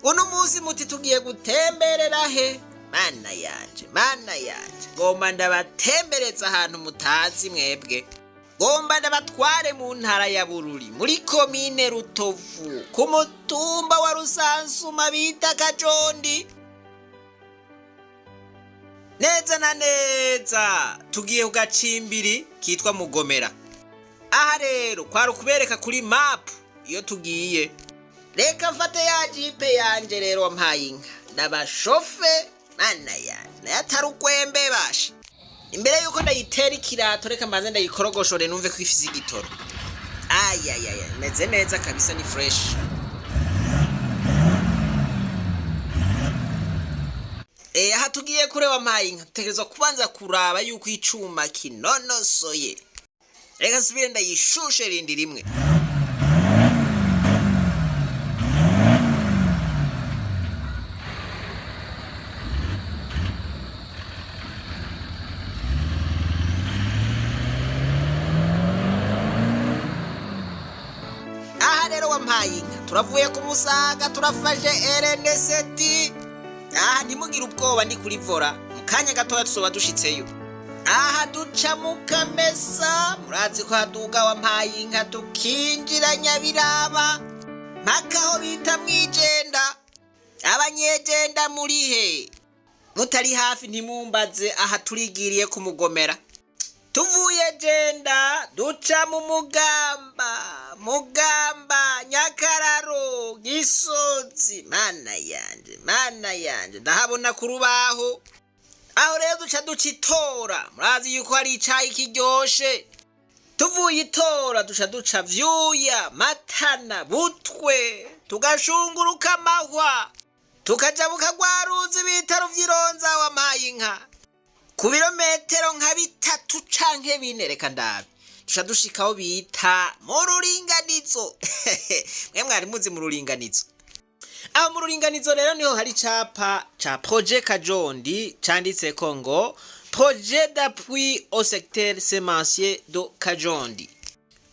Uno munsi muti tugiye gutemberera he? Mana yanje, mana yanje, ngomba ndabatembereza ahantu mutazi mwebwe. Ngomba ndabatware mu ntara ya Bururi, muri komine Rutovu, ku mutumba wa Rusansuma bita Kajondi. Neza na neza tugiye ku gacimbiri kitwa Mugomera. Aha rero kwari ukubereka kuri mapu iyo tugiye. Reka mfate ya jipe yanje rero wampaye inka, ndabashofe. Mana yanje, nayo atari ukwembe basha. Imbere yuko ndayitera ikirato, reka mbanze ndayikorogoshore numve ko ifise igitoro. Ayayaya, meze neza kabisa, ni fresh. Aha tugiye kure wampaye inka, dutegerezwa kubanza kuraba yuko icuma kinonosoye. Reka nsubire ndayishushe rindi rimwe. Aha rero wampaye inka, turavuye ku Musaga, turafashe RN7. Aha ntimugire ubwoba, ndi kuri volant, mu kanya gatoya tuzoba dushitseyo. Aha duca mu Kamesa, murazi ko haduga wampaye inka, tukinjira Nyabiraba mpaka aho bita Mwijenda. Abanyejenda murihe? Mutari hafi ntimumbaze. Aha turigiriye kumugomera. Tuvuye Jenda duca mu Mugamba, Mugamba, Nyakararo, Gisozi. Mana yanje, mana yanje, ndahabona ku rubaho. Aho rero duca duca Itora, murazi yuko hari icayi kiryoshe. Tuvuye Itora duca duca Vyuya, Matana, Butwe, tugashunguruka Amahwa, tukajabuka rwa ruzi bita Ruvyironza wampaye inka. Ku birometero nka 3 canke 4, reka ndabe, duca dushika aho bita mu Ruringanizo. Mwe mwari muzi mu Ruringanizo? Aho mu Ruringanizo rero niho hari icapa ca Projet Kajondi canditseko ngo "Projet d'appui au secteur semencier de Kajondi".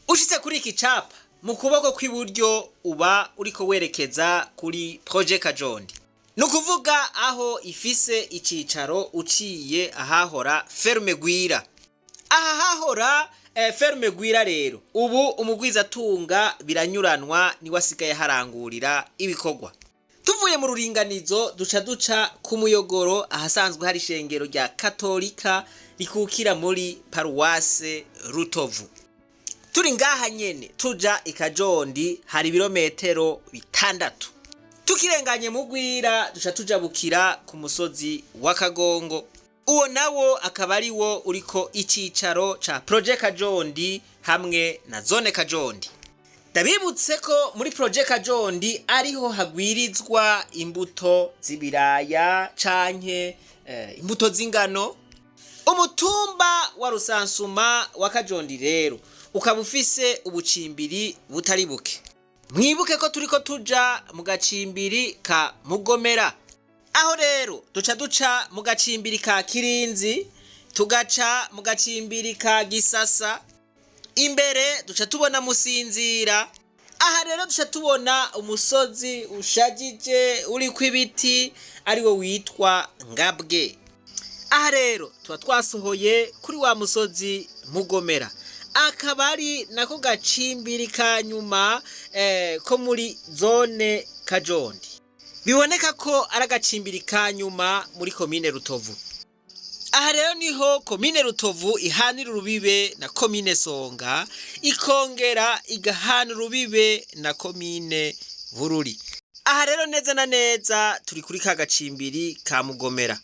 Ushitse kuri iki capa, mu kuboko kw'iburyo uba uriko werekeza kuri Projet Kajondi, ni ukuvuga aho ifise icicaro, uciye ahahora Ferme Gwira. Aha hahora Ferme Gwira rero, ubu umugwizatunga Biranyuranwa niwe asigaye harangurira ibikorwa. Tuvuye mu Ruringanizo duca duca ku Muyogoro, ahasanzwe hari ishengero rya Katolika rikukira muri paruwase Rutovu. Turi ngaha nyene tuja Ikajondi hari ibirometero 6. Tukirenganye mu Gwira duca tujabukira ku musozi wa Kagongo. Uwo nawo akaba ari wo uriko icicaro ca Projet Kajondi hamwe na Zone Kajondi. Ndabibutse ko muri Projet Kajondi ariho hagwirizwa imbuto z'ibiraya canke imbuto z'ingano. Umutumba wa Rusansuma wa Kajondi rero ukaba ufise ubucimbiri butari buke. Mwibuke ko turiko tuja mu gacimbiri ka Mugomera. Aho rero duca duca mu gacimbiri ka Kirinzi, tugaca mu gacimbiri ka Gisasa, imbere duca tubona Musinzira. Aha rero duca tubona umusozi ushajije uriko ibiti, ariwo witwa Ngabwe. Aha rero tuba twasohoye kuri wa musozi Mugomera, akaba ari nako gacimbiri ka nyuma ko muri Zone Kajondi. Biboneka ko ari agacimbiri ka nyuma muri komine Rutovu. Aha rero niho komine Rutovu ihanira urubibe na komine Songa, ikongera igahana urubibe na komine Bururi. Aha rero neza na neza turi kuri ka gacimbiri ka Mugomera.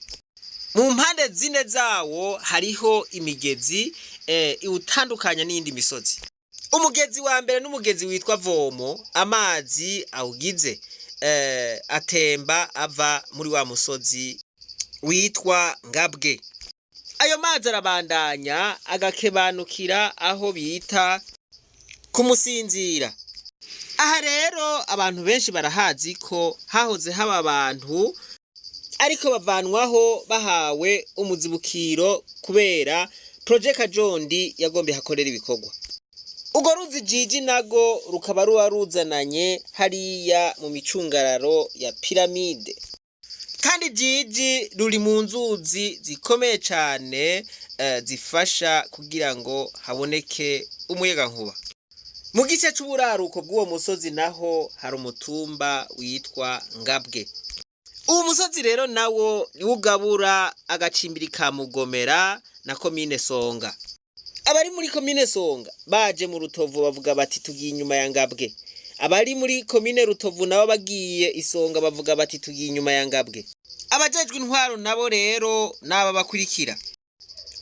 Mu mpande zine zawo hariho imigezi iwutandukanya n'iyindi misozi. Umugezi wa mbere n'umugezi witwa Vomo. Amazi awugize atemba ava muri wa musozi witwa Ngabwe. Ayo mazi arabandanya agakebanukira aho bita Kumusinzira. Aha rero abantu benshi barahazi ko hahoze haba abantu, ariko bavanwaho bahawe umuzibukiro kubera Projet Kajondi yagombye hakorera ibikorwa. Urwo ruzi Jiji nago rukaba ruba ruzananye hariya mu micungararo ya Piramide. Kandi Jiji ruri mu nzuzi zikomeye cane zifasha kugira ngo haboneke umuyagankuba. Mu gice c'uburaruko bw'uwo musozi naho hari umutumba witwa Ngabwe. Uwo musozi rero nawo niwo ugabura agacimbiri ka Mugomera na komine Songa. Abari muri komine Songa baje mu Rutovu bavuga bati tugiye inyuma ya Ngabwe. Abari muri komine Rutovu nabo bagiye Isonga bavuga bati tugiye inyuma ya Ngabwe. Abajejwe intwaro nabo rero naba bakurikira.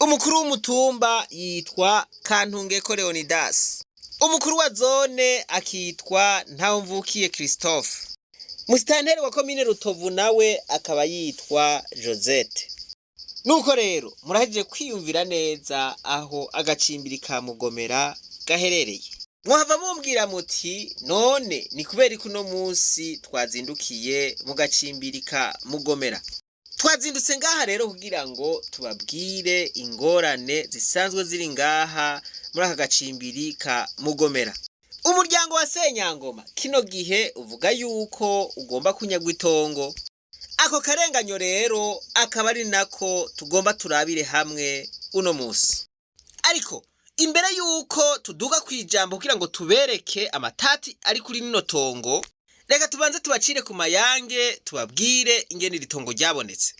Umukuru w'umutumba yitwa Kantungeko Leonidas. Umukuru wa zone akitwa Ntawomvukiye Christophe. Musitanteri wa komine Rutovu nawe akaba yitwa Josette. Nuko rero murahejeje kwiyumvira neza aho agacimbiri ka Mugomera gaherereye. Mwahava mumbwira muti none ni kubera ko uno munsi twazindukiye mu gacimbiri ka Mugomera. Twazindutse ngaha rero kugira ngo tubabwire ingorane zisanzwe ziri ngaha muri aka gacimbiri ka Mugomera. Umuryango wa Senyangoma kino gihe uvuga yuko ugomba kunyagwa itongo. Ako karenganyo rero akaba ari nako tugomba turabire hamwe uno munsi. Ariko imbere yuko tuduga kwijambo kugira ngo tubereke amatati ari kuri rino tongo, reka tubanze tubacire ku mayange tubabwire ingene iri tongo ryabonetse.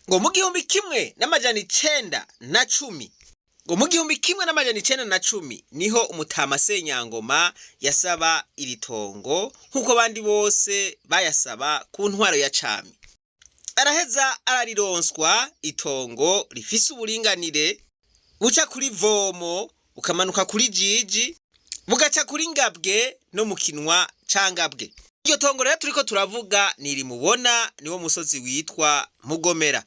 Ngo mu 1910, ngo mu 1910 niho umutama Senyangoma yasaba iri tongo nk'uko abandi bose bayasaba ku ntwaro ya cami. Araheza ararironswa itongo rifise uburinganire buca kuri Vomo bukamanuka kuri Jiji bugaca kuri Ngabwe no mu kinwa ca Ngabwe. Iryo tongo rero turiko turavuga niri mubona niwo musozi witwa Mugomera.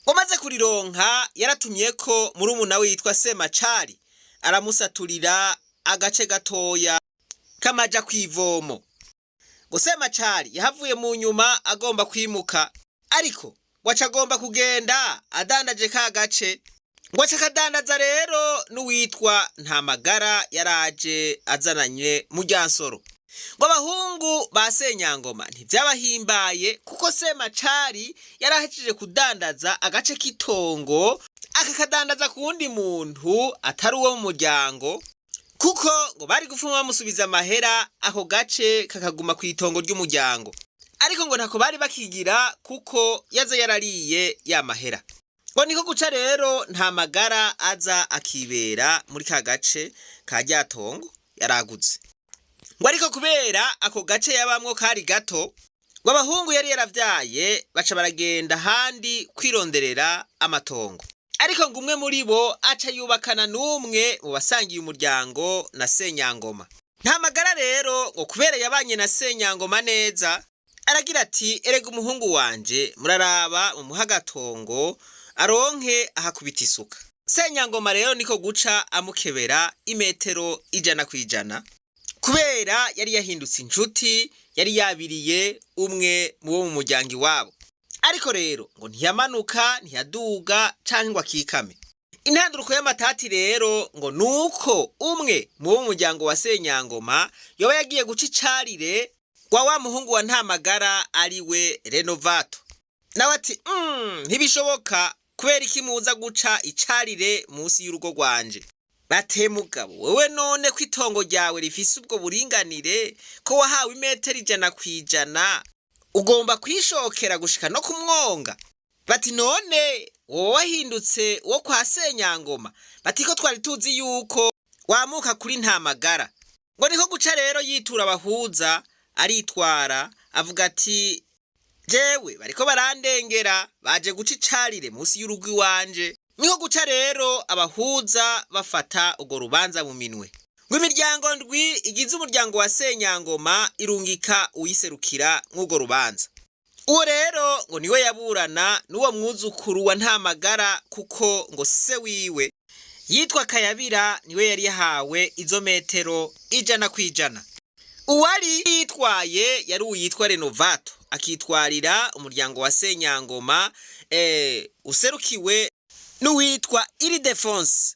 Umaze kurironka yaratumye ko murumuna we yitwa Semacari aramusaturira agace gatoya kamaja kw'ivomo. Ngo Semacari yahavuye mu nyuma agomba kwimuka, ariko ngo aca agomba kugenda adandaje ka gace. Ngo aca akadandaza rero n'uwitwa Ntamagara yaraje azananye Muryansoro. Ngo abahungu ba Senyangoma ntivyabahimbaye kuko Semacari yarahejeje kudandaza agace k'itongo akakadandaza ku wundi muntu atari uwo mu muryango, kuko ngo bari gupfuma bamusubiza amahera ako gace kakaguma kw'itongo ry'umuryango. Ariko ngo ntako bari bakigira kuko yaza yarariye ya mahera. Ngo niko guca rero Ntamagara aza akibera muri ka gace ka rya tongo yaraguze. Ngo ariko kubera ako gace yabamwo kari gato, ngo abahungu yari yaravyaye baca baragenda ahandi kwironderera amatongo. Ariko ngo umwe muri bo aca yubakana n'umwe mu basangiye umuryango na Senyangoma. Ntamagara rero ngo kubera yabanye na Senyangoma neza, aragira ati erega umuhungu wanje muraraba mumuhe agatongo aronke ahakubita isuka. Senyangoma rero niko guca amukebera imetero 100 kw'ijana, kubera yari yahindutse inshuti yari yabiriye umwe mu bo mu muryango iwabo. Ariko rero ngo ntiyamanuka ntiyaduga canke ngo akikame. Intanduruko y'amatati rero ngo nuko umwe mu bo mu muryango wa Senyangoma yoba yagiye guca icarire kwa wa muhungu wa Ntamagara ari we Renovato. Nawe ati ntibishoboka kubera iki muza guca icarire munsi y'urugo rwanje. Bate mugabo wewe none ko itongo ryawe rifise ubwo buringanire ko wahawe imetero 100 kw'ijana ugomba kwishokera gushika no kumwonga. Bati none wowe wahindutse wo kwa Senyangoma, bati ko twari tuzi yuko wamuka kuri Ntamagara. Ngo niko guca rero yitura abahuza aritwara avuga ati jewe bariko barandengera baje guca icarire munsi y'urugo iwanje. Niho guca rero abahuza bafata urwo rubanza mu minwe. Ngo imiryango ndwi igize umuryango wa Senyangoma irungika uyiserukira mw'urwo rubanza. Uwo rero ngo niwe yaburana n'uwo mwuzukuru wa Ntamagara, kuko ngo se wiwe yitwa Kayabira niwe yari yahawe izo metero 100 kw'ijana. Uwari yitwaye yari uwitwa Renovato, akitwarira umuryango wa Senyangoma userukiwe n'uwitwa Iridefonse.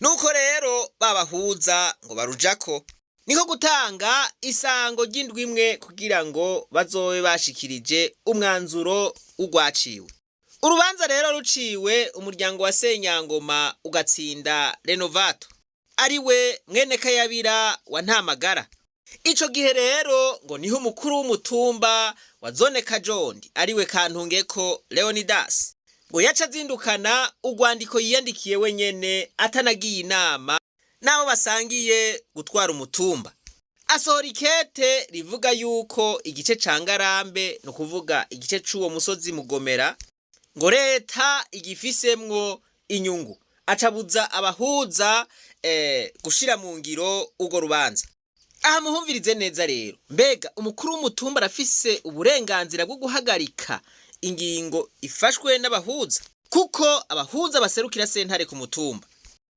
Nuko rero babahuza ngo barujako, niko gutanga isango ry'indwi imwe kugira ngo bazobe bashikirije umwanzuro w'urwaciwe. Urubanza rero ruciwe, umuryango wa Senyangoma ugatsinda Renovato, ari we mwene Kayabira wa Ntamagara. Ico gihe rero ngo niho umukuru w'umutumba wa zone Kajondi, ariwe Kantungeko Leonidas, ngo yaca azindukana urwandiko yiyandikiye wenyene atanagiye inama n'abo basangiye gutwara umutumba, asohora ikete rivuga yuko igice ca Ngarambe, ni ukuvuga igice c'uwo musozi Mugomera, ngo leta igifisemwo inyungu, acabuza abahuza gushira mu ngiro urwo rubanza. Aha muhumvirize neza rero, mbega umukuru w'umutumba arafise uburenganzira bwo guhagarika ingingo ifashwe n'abahuza, kuko abahuza baserukira sentare ku mutumba?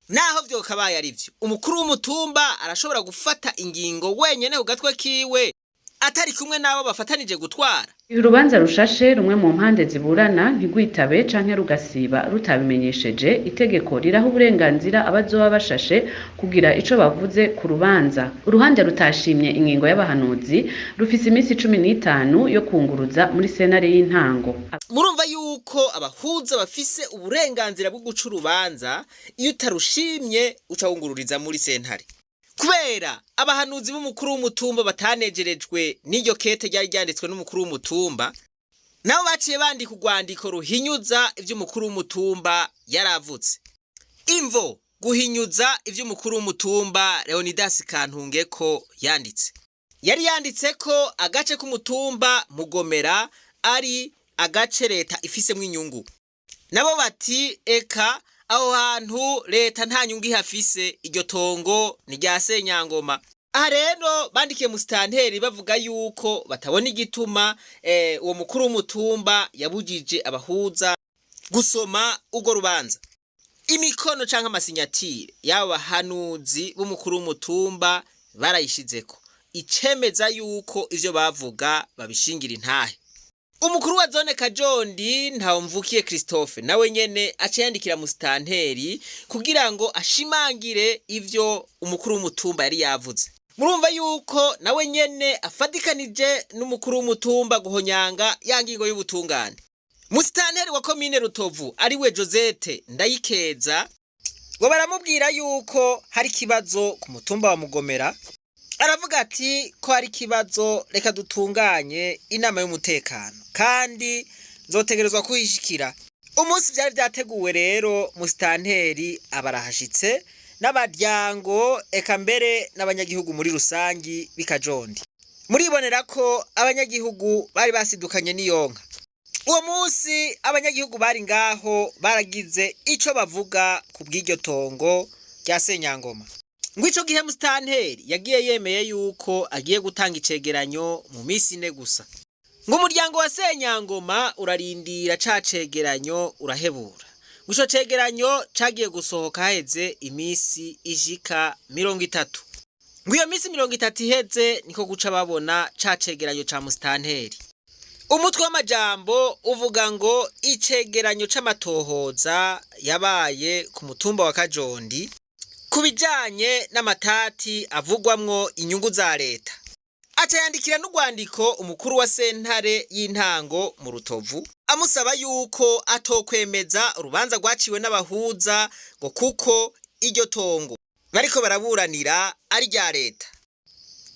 Naho vyokabaye ari vyo, umukuru w'umutumba arashobora gufata ingingo wenyene ku gatwe kiwe atari kumwe n'abo bafatanije gutwara? Urubanza rushashe, rumwe mu mpande ziburana ntigwitabe canke rugasiba rutabimenyesheje, itegeko riraha uburenganzira abazoba bashashe kugira ico bavuze ku rubanza. Uruhande rutashimye ingingo y'abahanuzi rufise iminsi 15 yo kunguruza muri sentare y'intango. Murumva yuko abahuza bafise uburenganzira bwo guca urubanza, iyo utarushimye uca wungururiza muri sentare. Kubera abahanuzi b'umukuru w'umutumba batanejerejwe n'iryo kete ryari ryanditswe n'umukuru w'umutumba, nabo baciye bandika urwandiko ruhinyuza ivy'umukuru w'umutumba yaravutse. Imvo guhinyuza ivy'umukuru w'umutumba Leonidas Kantungeko yanditse, yari yanditse ko agace k'umutumba Mugomera ari agace leta ifisemwo inyungu. Nabo bati eka, aho hantu leta nta nyungu ihafise, iryo tongo ni rya Senyangoma. Aha rero bandikiye musitanteri bavuga yuko batabona igituma uwo mukuru w'umutumba yabujije abahuza gusoma urwo rubanza. Imikono canke amasinyatire y'abo bahanuzi b'umukuru w'umutumba barayishizeko, icemeza yuko ivyo bavuga babishingira intahe. Umukuru wa zone Kajondi, Ntawomvukiye Christophe, nawe nyene aca yandikira musitanteri kugira ngo ashimangire ivyo umukuru w'umutumba yari yavuze. Murumva yuko nawe nyene afatikanije n'umukuru w'umutumba guhonyanga ya ngingo y'ubutungane. Musitanteri wa komine Rutovu, ariwe Josette Ndayikeza, ngo baramubwira yuko hari ikibazo ku mutumba wa Mugomera. Aravuga ati ko hari ikibazo, reka dutunganye inama y'umutekano kandi nzotegerezwa kuhishikira. Umunsi vyari vyateguwe rero, musitanteri abarahashitse n'abaryango, eka mbere n'abanyagihugu muri rusangi b'Ikajondi. Muribonera ko abanyagihugu bari basidukanye n'iyonka. Uwo munsi abanyagihugu bari ngaho baragize ico bavuga ku bw'iryo tongo rya Senyangoma. Ngo ico gihe musitanteri yagiye yemeye yuko agiye gutanga icegeranyo mu minsi 4 gusa. Ngo umuryango wa Senyangoma urarindira ca cegeranyo urahebura. Ngo ico cegeranyo cagiye gusohoka haheze iminsi ishika 30. Ngo iyo minsi 30 iheze niko guca babona ca cegeranyo ca musitanteri. Umutwe w'amajambo uvuga ngo icegeranyo c'amatohoza yabaye ku mutumba wa Kajondi ku bijanye n'amatati avugwamwo inyungu za leta. Aca yandikira n'urwandiko umukuru wa sentare y'intango mu Rutovu, amusaba yuko atokwemeza urubanza rwaciwe n'abahuza, ngo kuko iryo tongo bariko baraburanira ari rya leta.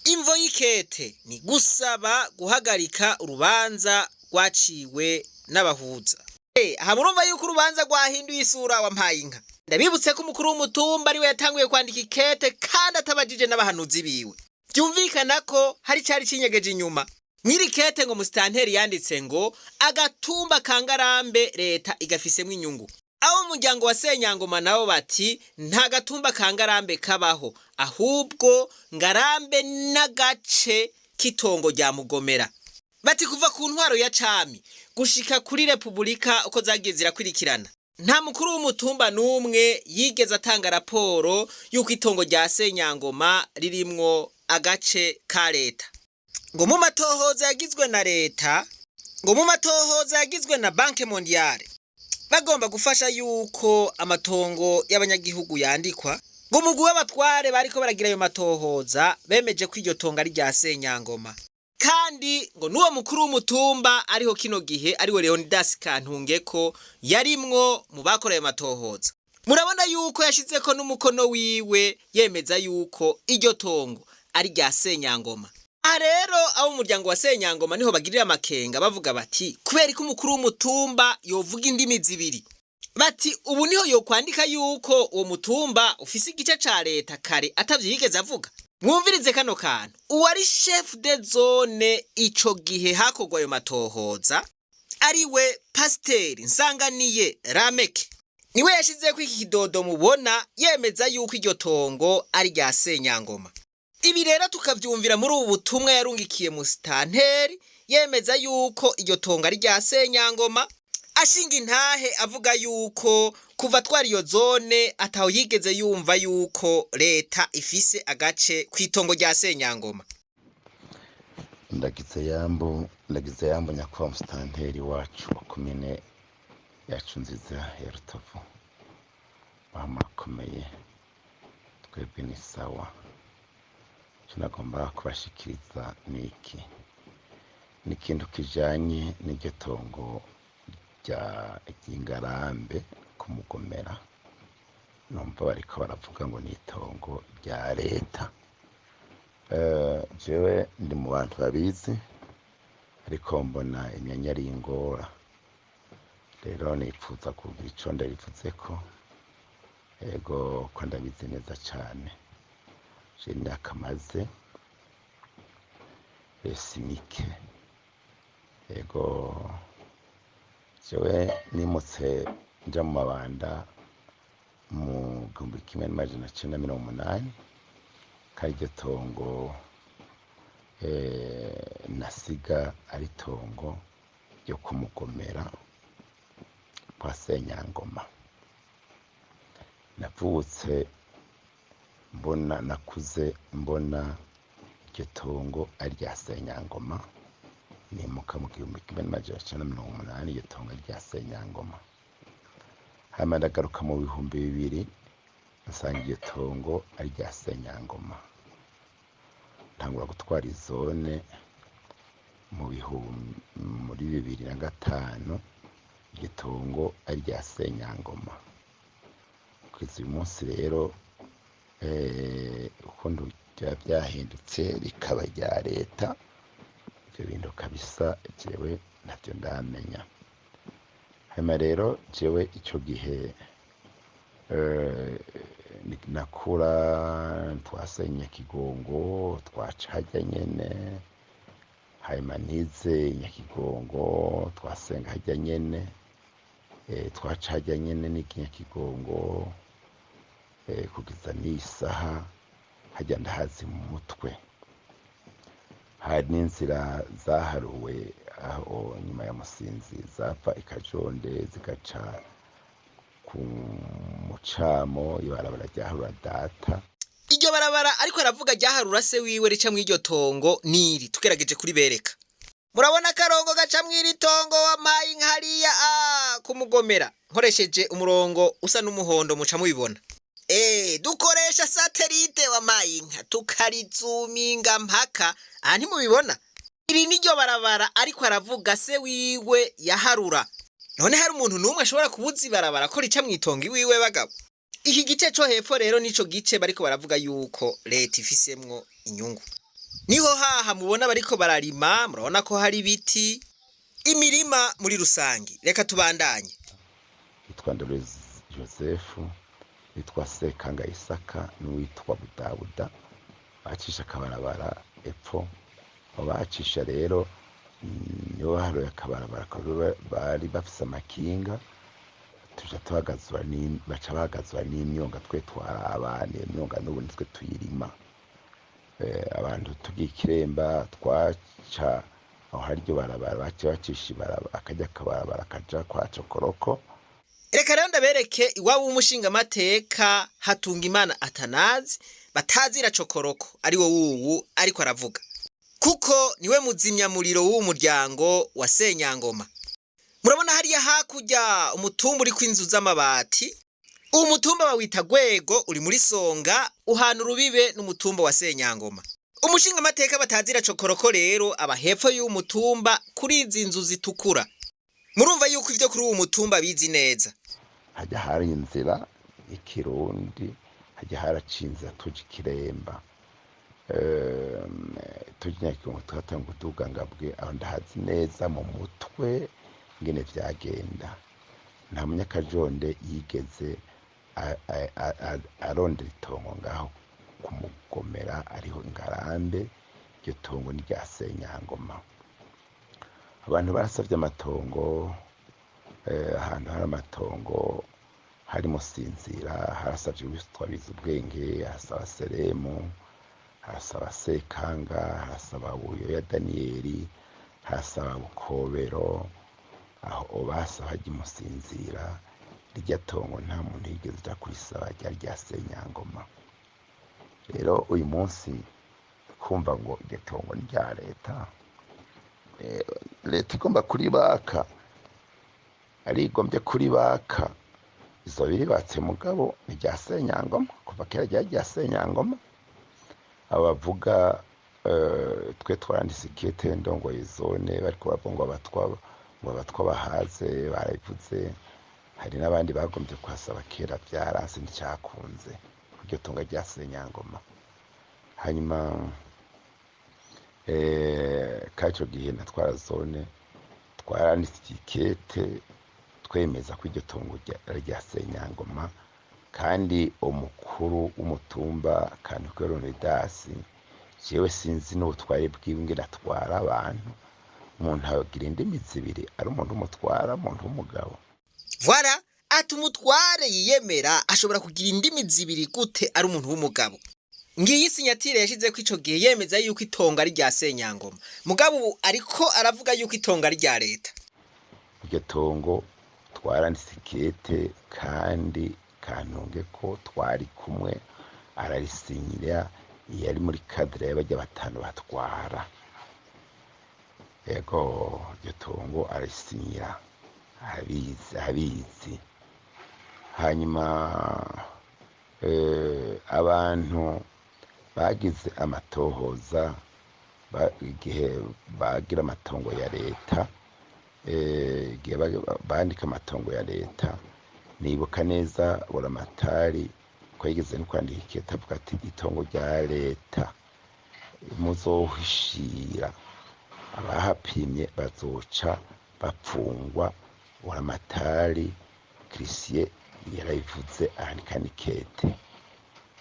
Imvo y'ikete ni gusaba guhagarika urubanza rwaciwe n'abahuza. Aha murumva yuko urubanza rwahinduye isura, wampaye inka. Ndabibutse ko umukuru w'umutumba ariwe yatanguye kwandika ikete kandi atabajije n'abahanuzi biwe. Byumvikana ko hari cari cinyegeje inyuma. Mw'iri kete ngo musitanteri yanditse ngo agatumba ka Ngarambe leta igafisemwo inyungu. Abo mu muryango wa Senyangoma nabo bati nta gatumba ka Ngarambe kabaho, ahubwo Ngarambe n'agace k'itongo rya Mugomera. Bati kuva ku ntwaro ya cami gushika kuri repubulika uko zagiye zirakurikirana, nta mukuru w'umutumba n'umwe yigeze atanga raporo y'uko itongo rya Senyangoma ririmwo agace ka leta. Ngo mu matohoza yagizwe na leta, ngo mu matohoza yagizwe na Banque Mondiale, Bagomba gufasha yuko amatongo y'abanyagihugu yandikwa, ngo umugwi w'abatware bariko baragira ayo matohoza bemeje ko iryo tongo ari rya Senyangoma. Kandi ngo n'uwo mukuru w'umutumba ariho kino gihe ariwe Leonidas Kantungeko yarimwo mu bakoreye amatohoza. Murabona yuko yashizeko n'umukono wiwe yemeza yuko iryo tongo ari rya Senyangoma. Aha rero abo umuryango wa Senyangoma niho bagirira amakenga bavuga bati kubera ko umukuru w'umutumba yovuga indimi zibiri. Bati ubu niho yokwandika yuko uwo mutumba ufise igice ca leta kare atavyo yigeze avuga. Mwumvirize kano kantu. Uwari chef de zone ico gihe hakorwa ayo matohoza ariwe Pasiteri Nsanganiye Rameke. Niwe yashizeko iki kidodo mubona yemeza yuko iryo tongo ari rya Senyangoma. Ibi rero tukavyumvira muri ubu butumwa yarungikiye musitanteri yemeza yuko iryo tongo ari rya Senyangoma, ashinga intahe avuga yuko kuva twari iyo zone ataho yigeze yumva yuko leta ifise agace kw'itongo rya Senyangoma. Ndagize yambu, ndagize yambu nyakubahwa musitanteri wacu wa komine yacu nziza ya Rutovu, murakomeye, twebwe ni sawa. Icyo nagomba kubashikiriza ni iki: ni ikintu kijanye n'iryo tongo rya ry'Ingarambe ku Mugomera. Numva bariko baravuga ngo ni itongo rya leta. Jewe ndi mu bantu babizi, ariko mbona imyanya ari ingora. Rero nipfuza kugira ico ndabivuzeko, ego ko ndabizi neza cane. Je imyaka maze si mike. Ego, jewe nimutse nja mu mabanda mu 1980, kandi iryo tongo nasiga ari itongo ryo kumugomera kwa Senyangoma. Navutse mbona, nakuze mbona iryo tongo ari irya Senyangoma. Nimuka mu 1980, iryo tongo ari irya Senyangoma. Hanyuma ndagaruka mu 2000, nsanga iryo tongo ari irya Senyangoma. Ntangura gutwara izone mu bihumbi muri 2005, iryo tongo ari irya Senyangoma. Kugeza uyu munsi rero ukuntu byaba byahindutse rikaba irya leta, ibyo bintu kabisa jewe ntavyo ndamenya. Hanyuma rero jewe ico gihe nakura twasenye Kigongo, twaca harya nyene. Hanyuma nize Nyakigongo, twasenga harya nyene, twaca harya nyene niga Nyakigongo, kugeza n'isaha harya ndahazi mu mutwe. Hari n'inzira zaharuwe aho nyuma ya Musinzi, zava i Kajonde zigaca ku Mucamo, ibarabara ryaharura data. Iryo barabara ariko aravuga ryaharura se wiwe rica mw'iryo tongo niri tugerageje kuribereka. Murabona akarongo gaca mw'iri tongo wampaye inka hariya kumugomera, nkoresheje umurongo usa n'umuhondo muca mubibona. Dukoresha satellite wampaye inka tukarizuminga mpaka aha ntimubibona. Iri niryo barabara ariko aravuga se wiwe yaharura. None hari umuntu n'umwe ashobora kubuza ibarabara ko rica mw'itongo iwiwe bagabo? Iki gice co hepfo rero nico gice bariko baravuga yuko leta ifisemwo inyungu. Niho haha mubona bariko bararima, murabona ko hari ibiti, imirima muri rusangi. Reka tubandanye. Witwa Ndorezi Joseph, witwa Sekanga Isaka n'uwitwa Budabuda bacisha akabarabara epfo. Abo bacisha rero nibo baharuye akabarabara, bari bafise amakinga, tuja tuhagazwa, baca bahagazwa n'imyonga. Twe twarabana iyo myonga, n'ubu nitwe tuyirima. Abantu tugiye Ikiremba twaca aho hari iryo barabara, baca bacisha ibarabara, akarya akabarabara kaja kwa Cokoroko. Reka rero ndabereke iwabo w'umushingamateka Hatungimana Atanazi batazira Cokoroko, ari wo wuwu ariko aravuga, kuko niwe muzimyamuriro w'uwu muryango wa Senyangoma. Murabona hariya hakurya umutumba uriko inzu z'amabati. Uwo mutumba bawita Gwego, uri muri Songa, uhana urubibe n'umutumba wa Senyangoma. Umushingamateka batazira Cokoroko rero aba hepfo y'uwo mutumba kuri izi nzu zitukura. Murumva yuko ivyo kuri uwo mutumba bizi neza. Hajya hari inzira y'ikirundi, hajya haraciye inzira tuja Ikiremba, tuja Nyakigongo, tugatanga kuduga Ngabwe. Aho ndahazi neza mu mutwe ingene vyagenda. Nta munyakajonde yigeze arondera itongo ngaho kumugomera ariho Ngarambe. Iryo tongo ni rya Senyangoma. Abantu barasavye amatongo, ahantu hari amatongo hari Musinzira, harasavye uwitwa Bizubwenge, harasaba Seremu, harasaba Sekanga, harasaba Buyoya Daniyeli, harasaba Bukobero. Aho basaba hajya Musinzira. Rirya tongo nta muntu yigeze aja kurisaba, ryari rya Senyangoma. Rero uyu munsi kumva ngo iryo tongo ni rya leta, leta igomba kuribaka, arigombye kuribaka izo biribatse, mugabo ni rya Senyangoma, kuva kera ryari rya Senyangoma. Abo bavuga, twe twaranditse ikete ndongoye zone, bariko bavuga ngo abatwa, ngo abatwa bahaze, barabivuze. Hari n'abandi bagombye kuhasaba kera, vyaranse, nticakunze iryo tunga rya Senyangoma. Hanyuma kaco gihe natwara zone, twaranditse ikete twemeza ko iryo tungo ari rya Senyangoma. Kandi umukuru w'umutumba Kantuke Leonidas, jewe sinzi n'ubutware bwiwe ingene atwara abantu. Umuntu agira indimi zibiri ari umuntu w'umutwara, umuntu w'umugabo? Voilà, ati umutware yiyemera ashobora kugira indimi zibiri gute ari umuntu w'umugabo? Ngiyi signature yashizeko ico gihe yemeza yuko itongo ari rya Senyangoma, mugabo ubu ariko aravuga yuko itongo ari rya leta. Iryo tongo twaranditse ikete, kandi Kantunge ko twari kumwe ararisinyira, yari muri cadre y'abarya batanu batwara. Yego, iryo tongo ararisinyira, arabizi, abizi. Hanyuma abantu bagize amatohoza, igihe bagira amatongo ya leta, igihe bandika amatongo ya leta, nibuka neza Buramatari ko yigeze no kwandika ikete avuga ati: "Itongo rya leta muzohishira, abahapimye bazoca bapfungwa." Buramatari Christian yarabivuze, arandika n'ikete.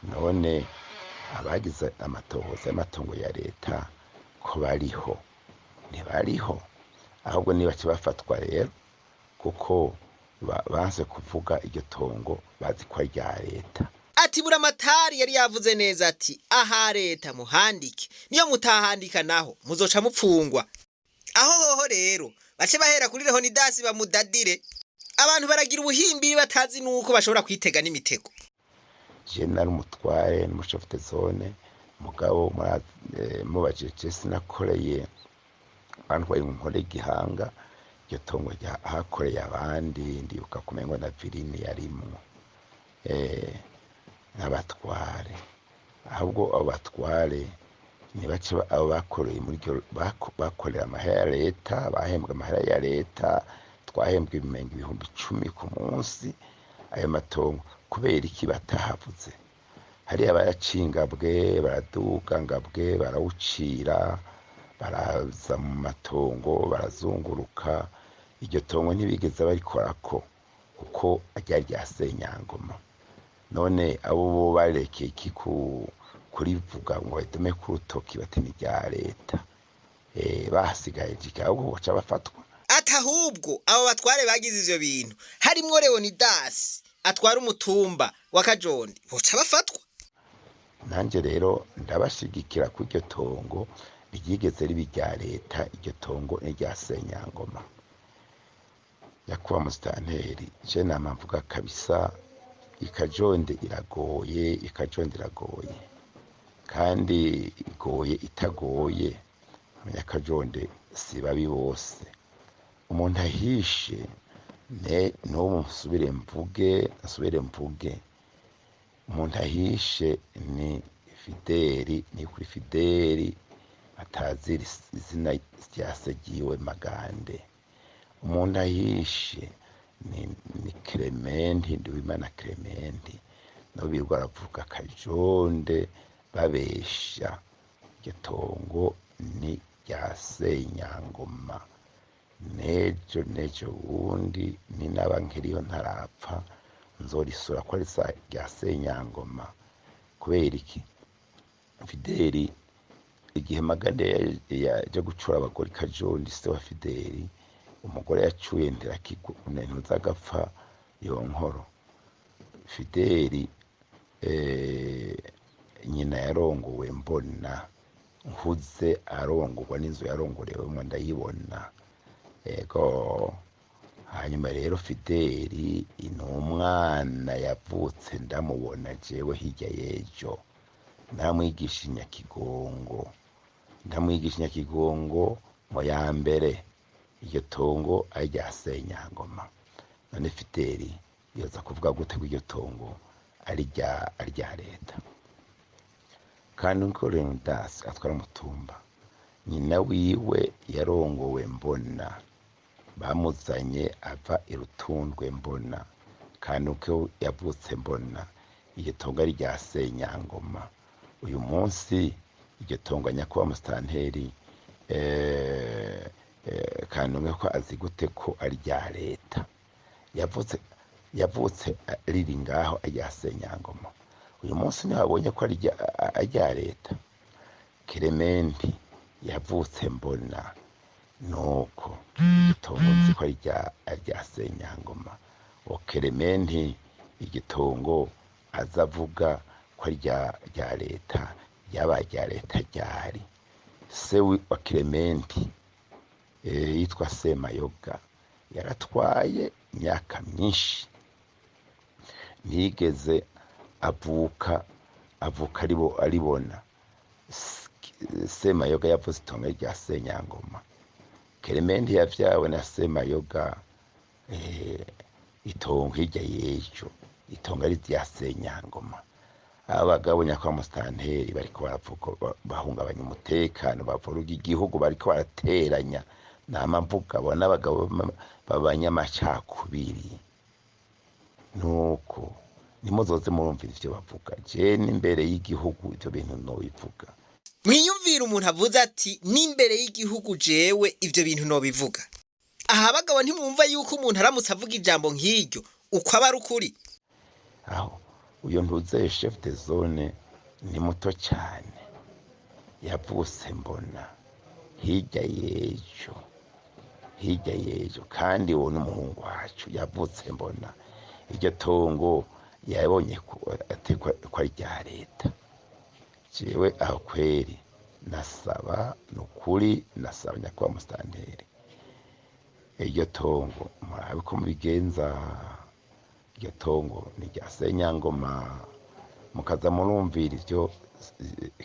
None abagize amatohoza y'amatongo ya leta ko bariho? Ntibariho. Ahubwo niba bafatwa rero, kuko banse kuvuga iryo tongo bazi ko ari rya leta. Ati Buramatari yari yavuze neza ati: "Aha leta muhandike, niyo mutahandika naho muzoca mupfungwa." Aho hoho rero bace bahera kuri Leonidas bamudadire. Abantu baragira ubuhimbiri batazi nuko bashobora kwitega n'imitego. Je nari umutware n'umu chef de zone, mugabo mubajije, je sinakoreye, bantwaye nkore igihanga. Iryo tongo hakoreye abandi, ndibuka kumengo na Virini yarimwo, n'abatware. Ahubwo abo batware nibace abo bakoreye muri iryo bakorera amahera ya leta, bahembwa amahera ya leta, twahembwa ibimengo 10,000 ku munsi. Ayo matongo kubera iki batahavuze? Hariya baracingabwe, baraduga Ngabwe, barawucira, baraza mu matongo, barazunguruka. Iryo tongo ntibigeze barikorako kuko ryari rya Senyangoma. None abo bo barekeye iki kurivuga ngo badume ku rutoki bati ni rya leta? Bahasigaye jika, ahubwo boca bafatwa. Ati ahubwo abo batware bagize ivyo bintu, harimwo Leonidas atwara umutumba wa Kajondi, boca bafatwa. Nanjye rero ndabashigikira ko iryo tongo ryigeze riba irya leta, iryo tongo ni irya Senyangoma. Nyakubahwa musitanteri, je nama mvuga kabisa, Ikajonde iragoye, Ikajonde iragoye, kandi igoye itagoye. Abanyakajonde si babi bose. Umuntu ahishe ne n'ubu nsubire mvuge, nsubire mvuge, umuntu ahishe ni Fideli, ni kuri Fideli atazi izina rya se ryiwe Magande. Umuntu ahishe ni Clementi, Nduwimana Clementi, nabo birirwa baravuga Kajonde babesha. Iryo tongo ni rya Senyangoma. Nejo nejo bundi ninaba nkiriyo ntarapfa nzorisura ko ari rya Senyangoma. Kubera iki? Fideli igihe Magande yaja gucura abagore Kajondi, se wa Fideli, umugore yacuye ntuzagapfa yonkoro. Fideli nyina yarongowe mbona nkuze arongorwa n'inzu yarongorewemwo ndayibona. Ego hanyuma rero Fideli ni umwana yavutse ndamubona jewe hirya y'ejo, ndamwigisha inyakigongo, ndamwigisha inyakigongo mu ya mbere, iryo tongo ari rya Senyangoma. None Fideli yoza kuvuga gute ko iryo tongo ari rya leta? Kandi nko Leonidas atwara umutumba, nyina wiwe yarongowe mbona, bamuzanye ava irutundwe mbona, kandi uko yavutse mbona, iryo tongo ari rya Senyangoma. Uyu munsi iryo tongo nyakubahwa musitanteri Kanumwe ko azi gute ko ari rya leta? Yavutse riri ngaho ari rya Senyangoma. Uyu munsi niho abonye ko ari rya leta. Clementi yavutse mbona, nuko igitongo nzi ko ari rya Senyangoma. O Clementi igitongo aza avuga ko ari rya leta, ryabaye rya leta ryari. Se wa Clementi yitwa Semayoga, yaratwaye imyaka myinshi, ntiyigeze avuka aribona. Semayoga yavuze itongo rya Senyangoma. Clementi yavyawe na Semayoga, itongo hirya y'ejo, itongo ari rya Senyangoma. Abagabo nyakubahwa musitanteri bariko baravuga bahungabanya umutekano, bavuruga igihugu, bariko barateranya. Nama mvuga abo n'abagabo b'abanyamacakubiri. Nuko nimuzoze murumvira ivyo bavuga. Je n'imbere y'igihugu ivyo bintu nobivuga. Mwiyumvira umuntu avuze ati n'imbere y'igihugu jewe ivyo bintu nobivuga. Aha abagabo ntimwumva yuko umuntu aramutse avuga ijambo nk'iryo uko aba ari ukuri. Aho uyo ntuzeye chef de zone ni muto cyane, yavutse mbona hirya y'ejo, hirya y'ejo, kandi uwo n'umuhungu wacu yavutse mbona. Iryo tongo yabonye ko ari rya leta. Jewe aho kweri nasaba nukuri, nasaba nyakubahwa musitanteri, iryo tongo murabe ko mubigenza. Iryo tongo ni rya Senyangoma, mukaza murumvira ivyo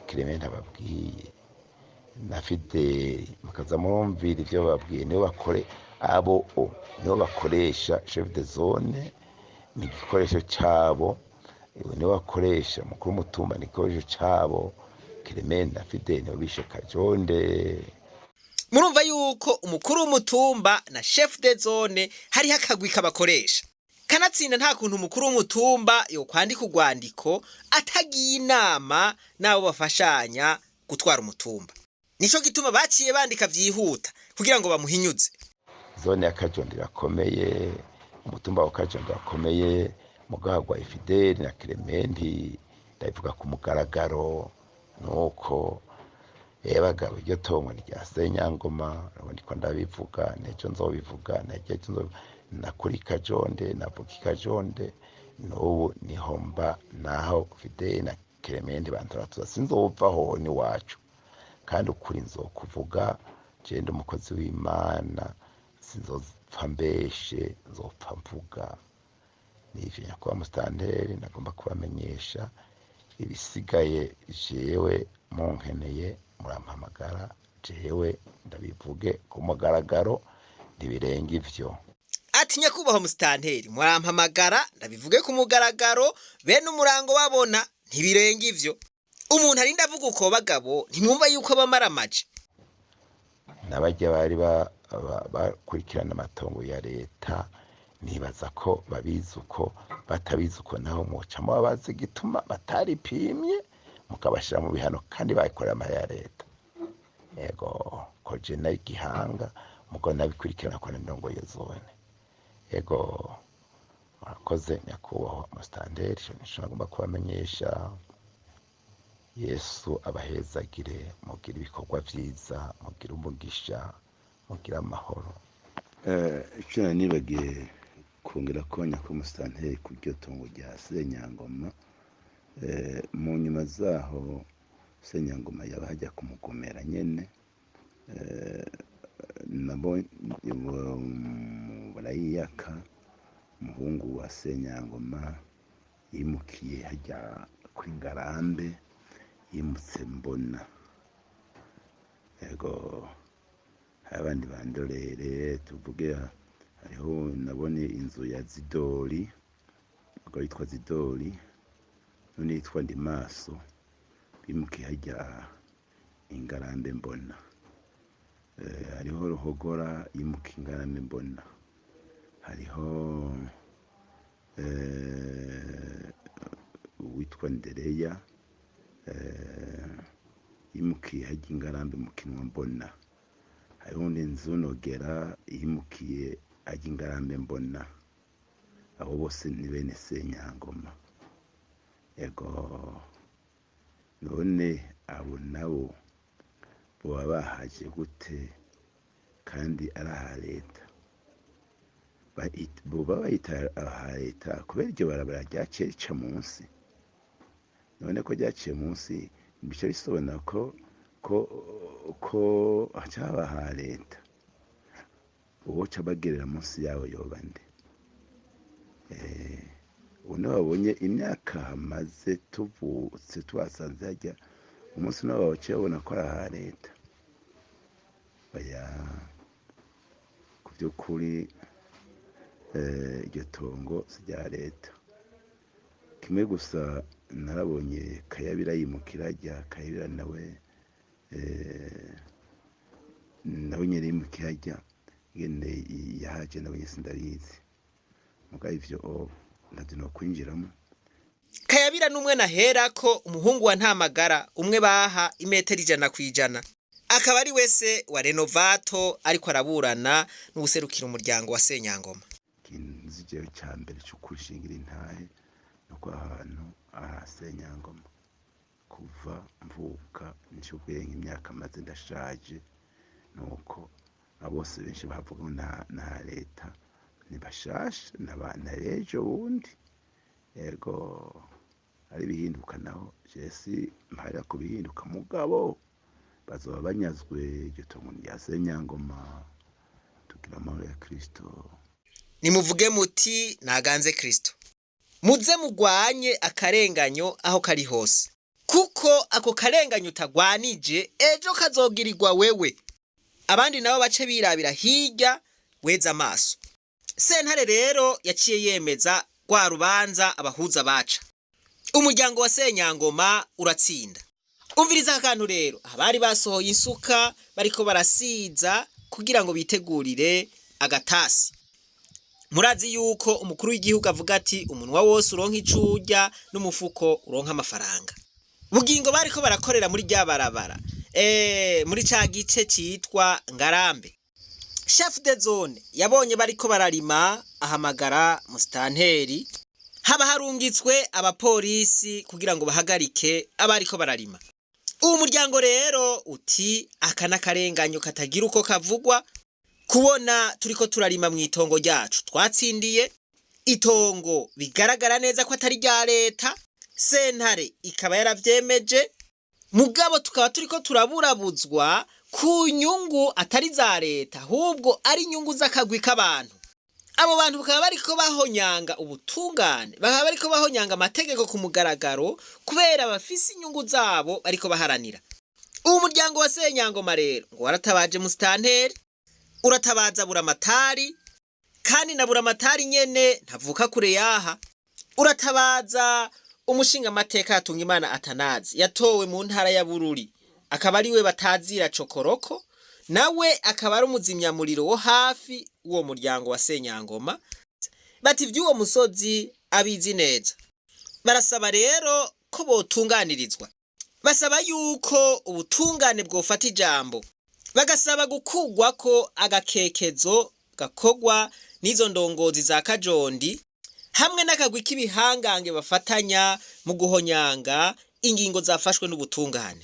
Clement ababwiye na Fideli, mukaza murumvira ivyo bababwiye. Nibo bakore abo nibo bakoresha chef de zone, ni igikoresho cabo, nibo bakoresha mukuru w'umutumba, ni igikoresho cabo. Clement na Fideli nibo bishe Kajonde. Murumva yuko umukuru w'umutumba na chef de zone hariho akagwi kabakoresha. Kanatsinda nta kuntu umukuru w'umutumba yokwandika urwandiko atagiye inama n'abo bafashanya gutwara umutumba. Nico gituma baciye bandika vyihuta kugira ngo bamuhinyuze. Zone ya Kajondi irakomeye, umutumba wa Kajondi urakomeye, mugabo wa Fideli na Clementi ndabivuga ku mugaragaro. Nuko bagabo iryo tongo ni rya Senyangoma, ndiko ndabivuga, nejo nzobivuga, nejo nzobivuga. Nakuri Kajonde, navuka Kajonde, n'ubu niho mba, naho Fideli na Clementi bantoratuza, sinzovaho ni wacu. Kandi ukuri nzokuvuga, je ndi umukozi w'Imana, sinzopfa mbeshe, nzopfa mvuga. Nivyo nyakubahwa musitanteri nagomba kubamenyesha. Ibisigaye jewe munkeneye murampamagara, jewe ndabivuge ku mugaragaro. Ntibirenga ivyo. Ati nyakubahwa musitanteri, murampamagara ndabivuge ku mugaragaro, bene umurango babona, ntibirenga ivyo. Umuntu arinda avuga uko, bagabo, ntimwumva yuko abamaramaje? N'abarya bari bakurikirana amatongo ya leta, nibaza ko babizi uko. Batabizi uko naho, muca mubabaza igituma bataripimye, mukabashira mu bihano kandi bayikorera amahera ya leta. Yego, ko je nari Gihanga, mugo nabikurikirana ko ndongoye zone. Yego, murakoze nyakubahwa musitanteri, ico nico nagomba kubamenyesha. Yesu abahezagire, mugire ibikorwa vyiza, mugire umugisha, mugire amahoro. Icyo nari nibagiye kongera ko nyakubahwa musitanteri ku iryo tongo rya Senyangoma, mu nyuma zaho Senyangoma yaba hajya kumugomera nyene, nabo barayiyaka. Umuhungu wa Senyangoma yimukiye hajya kuri Ngarambe, yimutse mbona. Yego, hari abandi bandorere tuvuge, hariho nabone inzu ya Zidori, ubwo yitwa Zidori, none yitwa Ndimaso, bimukiye hajya Ingarambe mbona. Hariho Ruhogora yimukiye Ingarambe mbona, hariho uwitwa Ndereya yimukiye hajya Ingarambe mu Kinwa mbona, hariho n'inzu Nogera yimukiye hajya Ingarambe mbona. Abo bose ni bene Senyangoma. Yego, none abo nabo boba bahaje gute kandi ari aha leta? Boba bayita aha leta kubera iryo barabara ryaciye rica munsi. None ko ryaciye munsi, bica bisobanura ko haca haba aha leta. Uwoca bagerera munsi yabo yoba nde? Ubu niho babonye imyaka hamaze tuvutse tuhasanze hajya, umunsi niho baciye babona ko ari aha leta. Oya, ku by'ukuri iryo tongo si irya leta. Kimwe gusa narabonye Kayabira yimukira hajya, Kayabira nawe nawe nyene yimukira hajya, ingene yahaje nawe nyene sindabizi, mugabo ivyo ntavyo nokwinjiramwo. Kayabira n'umwe naherako, umuhungu wa Ntamagara, umwe baha imetero 100%, akaba ari wese wa Renovato, ariko araburana n'uwuserukira umuryango wa Senyangoma. Ikintu nzi jewe ca mbere co kushingira intahe nuko ahantu aha Senyangoma kuva mvuka nca ubwenge, imyaka maze ndashaje, nuko abo bose benshi bavuga ngo na leta ni bashasha n'abana b'ejo bundi. Yego, ari bihinduka naho jesi mparira ku bihinduka, mugabo bazoba banyazwe iryo tongo rya Senyangoma. Tugira amahoro ya Kristo. Nimuvuge muti naganze Kristo, muze mugwanye akarenganyo aho kari hose, kuko ako karenganyo utagwanije ejo kazogirirwa wewe, abandi nabo bace birabira hirya weza amaso. Sentare rero yaciye yemeza rwa rubanza abahuza baca, umuryango wa Senyangoma uratsinda. Umviriza aka kantu rero, abari basohoye insuka bariko barasiza kugira ngo bitegurire agatasi. Murazi yuko umukuru w'igihugu avuga ati umunwa wose uronka ico urya n'umufuko uronka amafaranga. Bugingo bariko barakorera muri rya barabara, muri ca gice citwa Ngarambe, chef de zone yabonye bariko bararima, ahamagara musitanteri, haba harungitswe abapolisi kugira ngo bahagarike abariko bararima. Uwo muryango rero uti aka n'akarenganyo katagira uko kavugwa, kubona turiko turarima mu itongo ryacu twatsindiye, itongo bigaragara neza ko atari rya leta, sentare ikaba yaravyemeje, mugabo tukaba turiko turaburabuzwa ku nyungu atari za leta, ahubwo ari inyungu z'akagwi k'abantu. Abo bantu bakaba bariko bahonyanga ubutungane, bakaba bariko bahonyanga amategeko ku mugaragaro kubera bafise inyungu zabo bariko baharanira. Uwo muryango wa Senyangoma rero ngo waratabaje musitanteri. Uratabaza Buramatari, kandi na Buramatari nyene ntavuka kure yaha. Uratabaza umushingamateka Hatungimana Atanazi yatowe mu ntara ya Bururi, akaba ariwe batazira Cokoroko, nawe akaba ari umuzimyamuriro wo hafi w'uwo muryango wa Senyangoma. Bati ivy'uwo musozi abizi neza. Barasaba rero ko botunganirizwa, basaba yuko ubutungane bwofata ijambo, bagasaba gukugwako agakekezo gakogwa n'izo ndongozi za Kajondi hamwe n'akagwi k'ibihangange bafatanya mu guhonyanga ingingo zafashwe n'ubutungane.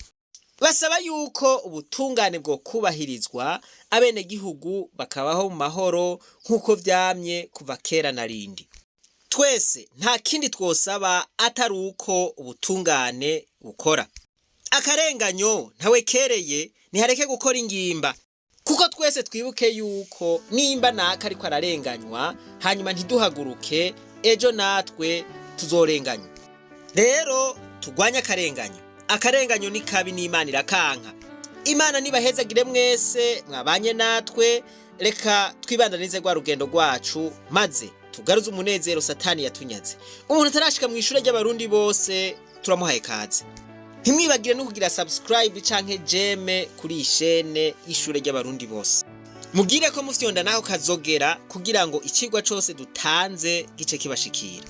Basaba yuko ubutungane bwo kubahirizwa, abenegihugu bakabaho mu mahoro nk'uko vyamye kuva kera na rindi. Twese nta kindi twosaba atari uko ubutungane bukora. Akarenganyo ntawe kereye, ntihareke gukora ingimba, kuko twese twibuke yuko nimba naka ariko ararenganywa hanyuma ntiduhaguruke, ejo natwe tuzorenganywa. Rero turwanye akarenganyo. Akarenganyo ni kabi n'Imana irakanka. Imana nibahezagire mwese mwabanye natwe. Reka twibandanize rwa rugendo rwacu, maze tugaruze umunezero Satani yatunyaze. Umuntu atarashika mu ishure ry'Abarundi bose turamuhaye kaze. Ntimwibagire no kugira subscribe canke j'aime kuri iyi shene y'ishure ry'Abarundi bose. Mugire ko mufyonda naho kazogera kugira ngo icigwa cose dutanze gice kibashikira.